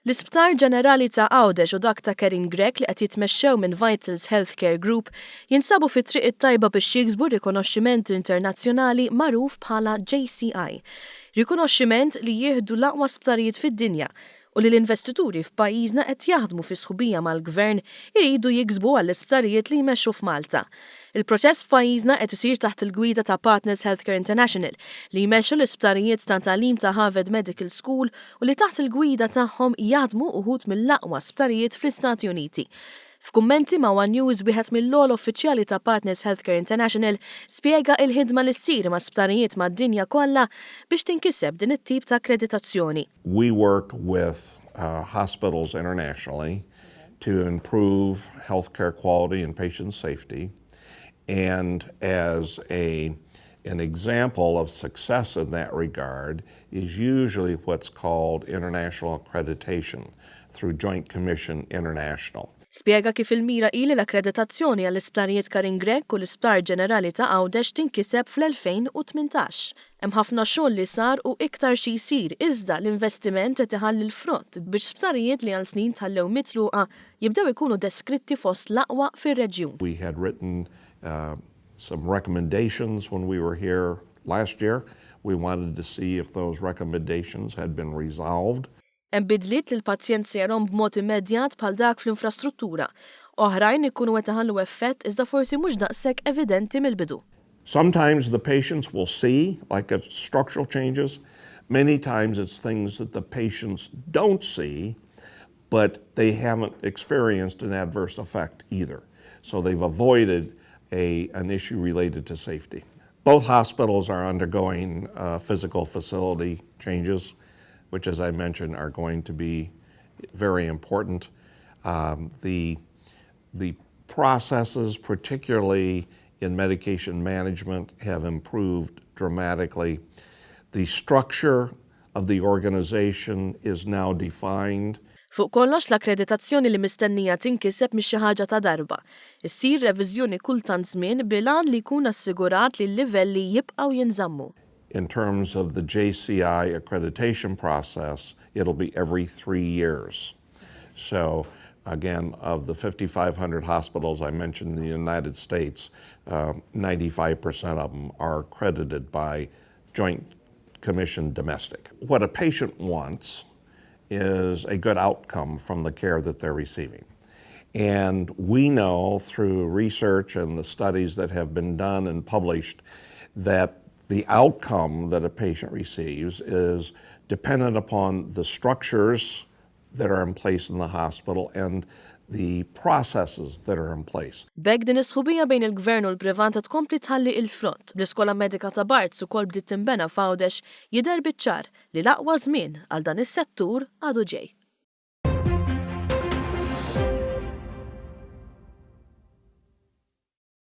L-Isptar Ġenerali ta' Għawdex u dak ta' Karin Grech li qed jitmexxew minn Vitals Healthcare Group jinsabu fit-triq it-tajba biex jiksbu rikonoxximent internazzjonali magħruf bħala JCI. Rikonoxximent li jieħdu l-aqwa sptarijiet fid-dinja u li l-investituri f'pajjiżna qed jaħdmu fi sħubija mal-Gvern iridu jiksbu għall-isptarijiet li jmexxu f'Malta. Il-proċess f'pajjiżna qed isir taħt il-gwida ta' Partners Healthcare International li jmexxu l-isptarijiet ta' tagħlim ta' Harvard Medical School u li taħt il-gwida tagħhom jaħdmu uħud mill-aqwa sptarijiet fl-Istati Uniti. F'kummenti ma' one News wieħed mill-ogħla uffiċjali ta' Partners Healthcare International spjega il-ħidma li ssir ma' sptarijiet mad-dinja kollha biex tinkiseb din it-tip ta' akkreditazzjoni. We work with hospitals internationally to improve healthcare quality and patient safety and as a an example of success in that regard is usually what's called international accreditation through Joint Commission International. Spjega kif il-mira hi li l-akkreditazzjoni għall-Isptarijiet Karin Grech u l-Isptar Ġenerali ta' Għawdex tinkiseb fl-2018. Hemm ħafna xogħol li sar u iktar xi jsir iżda l-investiment qed iħalli l-frott biex sptarijiet li għal snin tħallew mitluqa jibdew ikunu deskritti fost l-aqwa fir-reġjun. We had written some recommendations when we were here last year. We wanted to see if those recommendations had been resolved. Hemm bidliet li l-pazjent se jarahom b'mod immedjat bħal dak fl-infrastruttura. Oħrajn ikunu qed iħallu effett iżda forsi mhux daqshekk evidenti mill-bidu. Sometimes the patients will see, like if structural changes. Many times it's things that the patients don't see, but they haven't experienced an adverse effect either. So they've avoided an issue related to safety. Both hospitals are undergoing physical facility changes, which, as I mentioned, are going to be very important. The processes, particularly in medication management, have improved dramatically. The structure of the organization is now defined. Fuq kollox l-akkreditazzjoni li mistennija tinkiseb mhix xi ħaġa ta' darba. Issir reviżjoni kull tant żmien bil-għan li jkun assigurat li l-livelli jibqgħu jinżammu. In terms of the JCI accreditation process, it'll be every 3 years. So again, of the 5,500 hospitals I mentioned in the United States, 95% of them are accredited by Joint Commission Domestic. What a patient wants is a good outcome from the care that they're receiving. And we know through research and the studies that have been done and published that the outcome that a patient receives is dependent upon the structures that are in place in the hospital and the processes that are in place. B'hekk din is-sħubija bejn il-gvern u l-privat tkompli tħalli il-frott. L-iskola medika ta' Barts ukoll bdiet tinbena f'Għawdex jidher biċ-ċar li l-aqwa żmien għal dan is-settur għadu ġej.